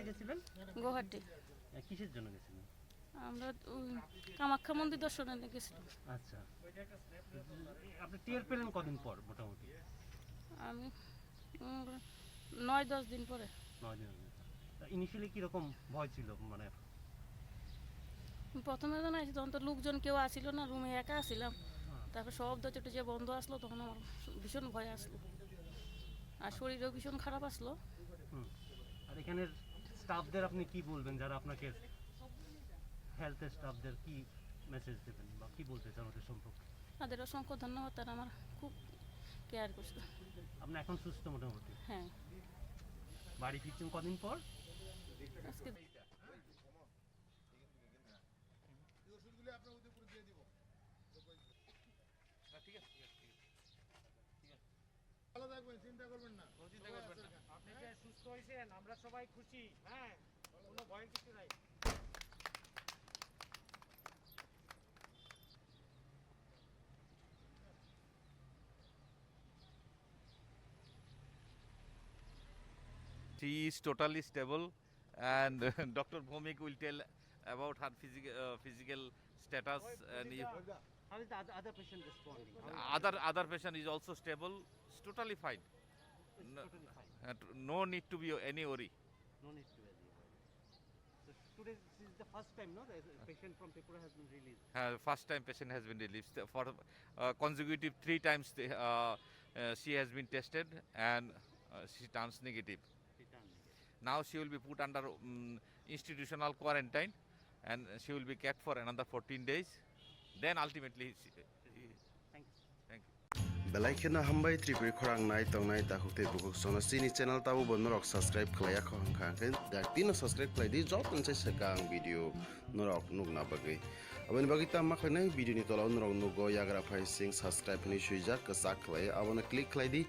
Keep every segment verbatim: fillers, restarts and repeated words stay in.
গেছিলেন? গুয়াহাটি। আহ, কিসের জন্য গেছিলেন? আমরা ওই কামাখ্যা মন্দির দর্শনে গেছিলাম। আচ্ছা, আপনি টের পেলেন কদিন পর মোটামুটি? আমি, উম, নয় দশ দিন পরে। নয় দিন আগে। তা ইনিশিয়ালি কিরকম ভয় ছিল, মানে? প্রথমে যখন আইছি, তখন তো লোকজন কেউ আসিল না, রুমে একা আছিলাম। হ্যাঁ। তারপর সব দরজা টরজা বন্ধ আসলো, তখন আমার ভীষণ ভয় আসলো, আর শরীরও ভীষণ খারাপ আসলো। হুম। আর এখানের স্টাফদের আপনি কি বলবেন, যারা আপনাকে, হেলথের স্টাফদের কি মেসেজ দেবেন বা কি বলতে চান ওদের সম্পর্কে? তাদের অসংখ্য ধন্যবাদ, তারা আমার খুব কেয়ার করছে। আপনি এখন সুস্থ মোটামুটি? হ্যাঁ। বাড়ি ফিরছেন কদিন পর? আজকে। এই ওষুধগুলি আপনার উদয়পুরে দিয়ে দিব। হ্যাঁ, ঠিক আছে, ঠিক আছে, ঠিক আছে। ঠিক আছে। ভালো থাকবেন, চিন্তা করবেন না। কোনো চিন্তা সবাই করবেন আছে না। এখানে। আপনি যে সুস্থ হয়েছেন, আমরা সবাই খুশি। হ্যাঁ, কোনো ভয় কিছু নাই। She is totally stable, and Doctor Bhowmik will tell about her physical, uh, physical status. And if How is the other, other patient responding? How is Other, other patient is also stable, it's totally fine. It's No, totally fine. uh, no need to be any worry. No need to worry. So today, this is the first time, no, the patient from Tripura has been released. Uh, first time patient has been released. For, uh, consecutive three times, they, uh, uh, she has been tested and, uh, she turns negative. She turned negative. Now she will be put under, um, institutional quarantine, and she will be kept for another fourteen days. Then ultimately, she, Thank you. Thank you. Belai kheno hambai Tripuri khorang nai tongnai takhuk tei bukhuk sono chini channel tabo bo norok subscribe khlaiya kho hwnkha hwnkhe da tino subscribe khlai di, joto ni sai swkang video norok nukna bagwi. Aboni bagwi tamo ma khlainai, video ni tola o norok nugo yagra phai sing subscribe hinwi swijak kwchak khlai, abono click khlai di.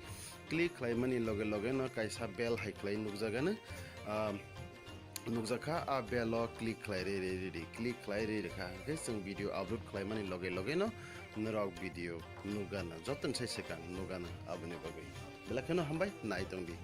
Click khlaimani loge loge no kaisa bell hai khlai nukjagano. Ah, nukjakha, a bell o click khlai rwi rwi rwi di, click khlai rwi rwkha, hwnkhe chwng video upload khlaimani loge loge no norok video nukgana, joto ni sai swkang nukgana. Aboni bagwi belai kheno hambai, nai tong di.